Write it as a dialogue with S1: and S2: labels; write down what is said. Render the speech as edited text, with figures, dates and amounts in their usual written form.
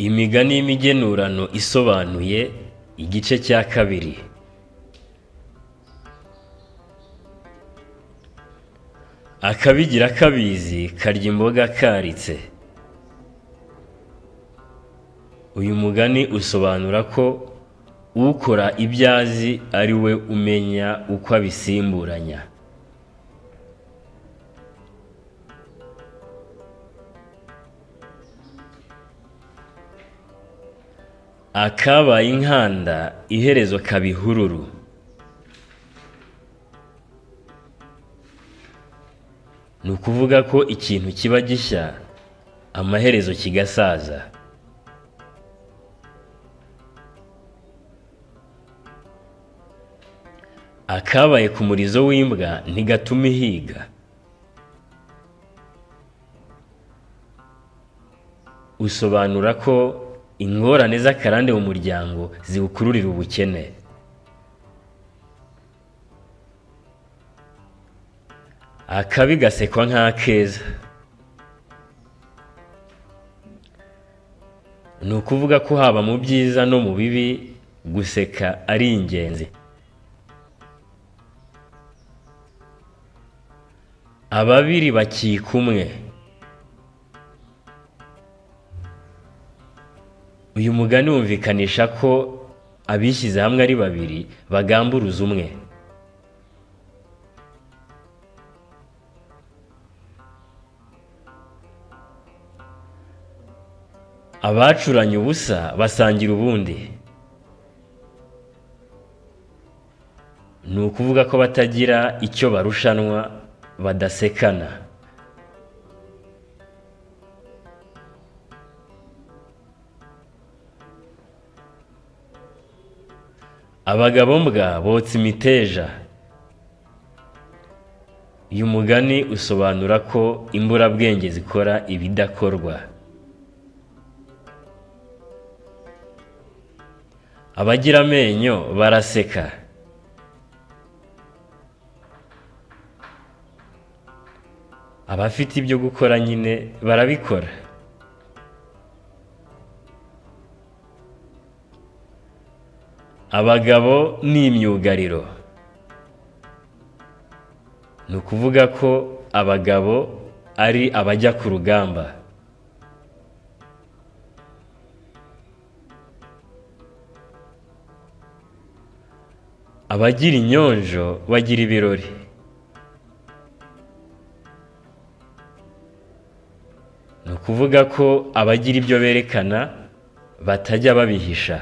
S1: Imigani y'imigenurano isobanuye igice cya kabiri. Akabigira kabizi karya imboga karitse. Uyu mugani usobanura ko ukora ibyo azi ari we umenya uko abisimburanya. Akabaye inkanda iherezo kaba ihururu. Ni ukuvuga ko ikintu kiba gishya amaherezo kigasaza. Akabaye ku murizo w'imbwa ntigatuma ihiga. Usobanura ko ingorane z'akarande mu muryango ziwukururira ubukene. Akabi gasekwa nk'akeza. Ni ukuvuga ko haba mu byiza no mu bibi guseka ari ingenzi. Ababiri bakika umwe. Uyu mugani wumvikanisha ko abishyize hamwe ari babiri bagamburuza umwe. Abacuranye ubusa basangira ubundi. Ni ukuvuga ko batagira icyo barushanwa badasekana. Abagabo mbwa botsa imiteja. Uyu mugani usobanura ko imburabwenge zikora ibidakorwa. Abagira amenyo baraseka. Abafite ibyo gukora nyine barabikora. Abagabo ni imyugariro. Ni ukuvuga ko abagabo ari abajya ku rugamba. Abagira inyonjo bagira ibirori. Ni ukuvuga ko abagira ibyo berekana batajya babihisha.